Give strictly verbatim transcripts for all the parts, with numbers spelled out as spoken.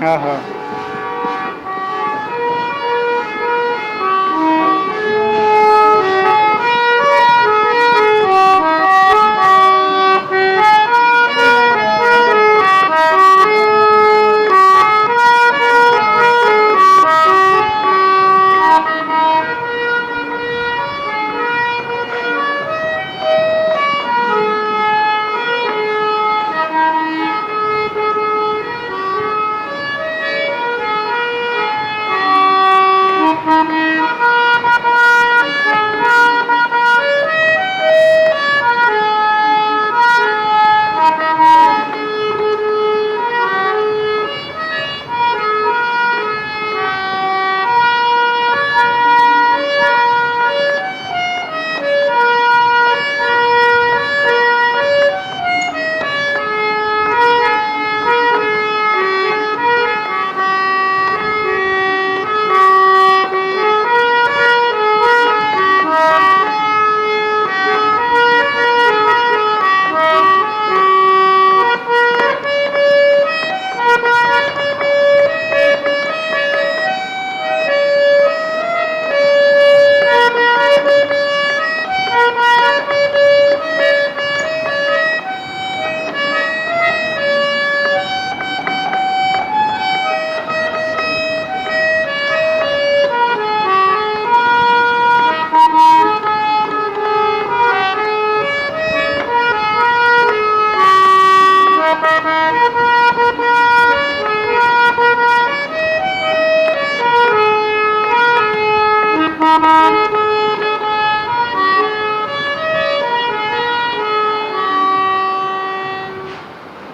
हाँ, हाँ।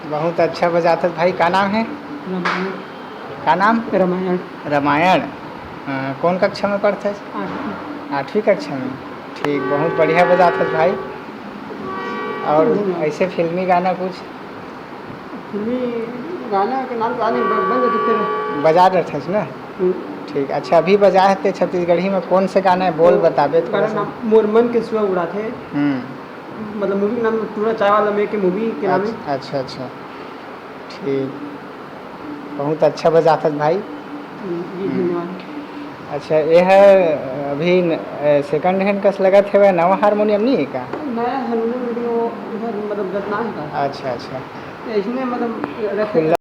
बहुत अच्छा बजाथस भाई। का नाम है? रामायण। का नाम? रामायण। रामायण। अ, कौन कक्षा में पढ़थस? आठवीं। आठवीं कक्षा में। ठीक, बहुत बढ़िया बजाथस भाई। और धन्यवाद। ऐसे फिल्मी गाना कुछ? फिल्मी गाना के नाम तो आने ब-, बन जाते तेरे। बजा देथस ना? हम्म। ठीक, अच्छा, अभी बजा है ते छत्तीसगढ़ी में कौन से गाना है, बोल तो बताबे थोड़ा गाना सा। नाम मोर मन के सुआ उड़ाथे। हम्म। मतलब मूवी के नाम टूरा चाय वाला में के मूवी के नाम है। अच्छा, अच्छा, अच्छा। ठीक, बहुत अच्छा बजाथस भाई। जी, हम्म। धन्यवाद। अच्छा, ये है अभी न-, ए, second hand कस लगत हवे, नवा हारमोनियम नहीं है का? नया हारमोनियम, लेकिन वो उधर मतलब दतना है का? अच्छा, अच्छा। इसमें मतलब रखे खुला